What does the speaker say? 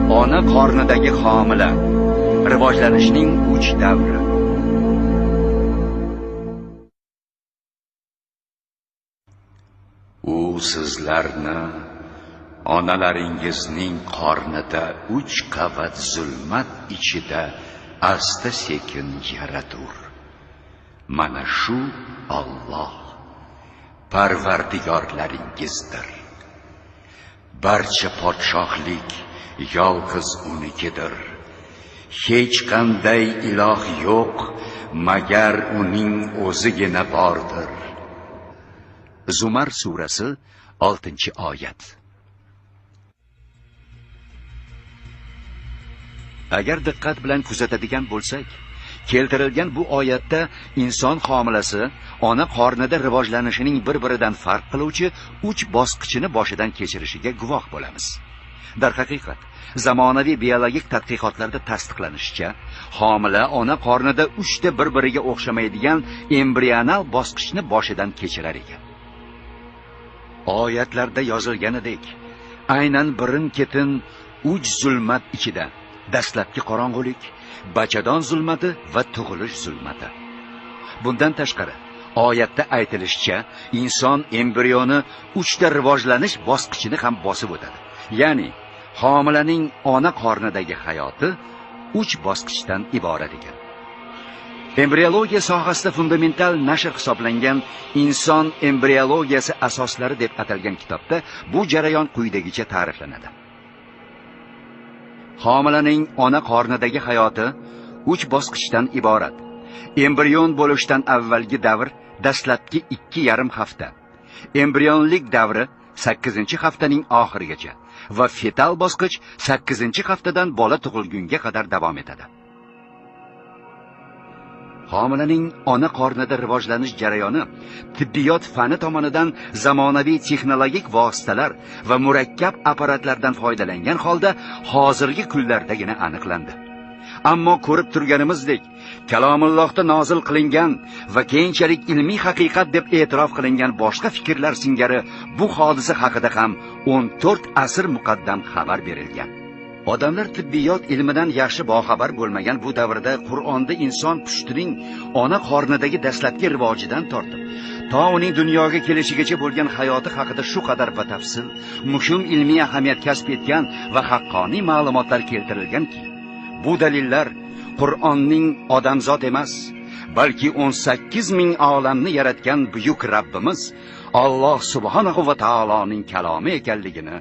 Ona qornidagi homila. Rivojlanishning 3 davri. U sizlarni onalaringizning qornida 3 qavat zulmat ichida asta-sekin yaratur. Mana shu Alloh Parvardigorlaringizdir. Barcha podshohlik yolg'iz unikidir. Hech qanday iloh yo'q, magar uning o'zigina bordir. Zumar surasi 6-oyat. Agar diqqat bilan kuzatadigan bo'lsak, keltirilgan bu oyatda inson homilasi ona qornida rivojlanishining bir-biridan farq qiluvchi 3 bosqichini boshidan kechirishiga guvoh bo'lamiz. Darhaqiqat, zamonaviy biologik tadqiqotlarda tasdiqlanishicha, homila ona qornida 3 ta bir-biriga o'xshamaydigan embrional bosqichni boshidan kechirar ekan. Oyatlarda yozilganidek, aynan birin-ketin 3 zulmat ichida dastlabki qorong'ulik, bachadon zulmati va tug'ilish zulmati. Bundan tashqari, oyatda aytilishicha, inson embrioni 3 ta rivojlanish bosqichini ham bosib o'tadi. Ya'ni homilaning ona qornidagi hayoti 3 bosqichdan iborat ekan. Embriologiya sohasida fundamental nashr hisoblangan Inson embriologiyasi asoslari deb atalgan kitobda bu jarayon quyidagicha ta'riflanadi. Homilaning ona qornidagi hayoti 3 bosqichdan iborat. Embrion bo'lishdan avvalgi davr dastlabki 2,5 hafta. Embrionlik davri 8-haftaning oxirigacha va fetal bosqich 8-haftadan bola tug'ilgunga qadar davom etadi. Homilaning ona qornida rivojlanish jarayoni tibbiyot fani tomonidan zamonaviy texnologik vositalar va murakkab apparatlardan foydalangan holda hozirgi kunlardagina aniqlandi. Ammo ko'rib turganimizdek, Kalomullohda nozil qilingan va keyinchalik ilmiy haqiqat deb e'tirof qilingan boshqa fikrlar singari bu hodisa haqida ham 14 asr muqaddam xabar berilgan. Odamlar tibbiyot ilmidan yaxshi boxabar bo'lmagan bu davrda Qur'onda inson pushtining ona qornidagi dastlabki rivojidan tortib, to uning dunyoga kelishigacha bo'lgan hayoti haqida shu qadar batafsil, muhim ilmiy ahamiyat kasb etgan va haqqoniy ma'lumotlar keltirilganki, bu dalillar Qur'onning odamzod emas, balki 18 ming olamni yaratgan buyuk Rabbimiz Alloh subhanahu va taoloning kalomi ekanligini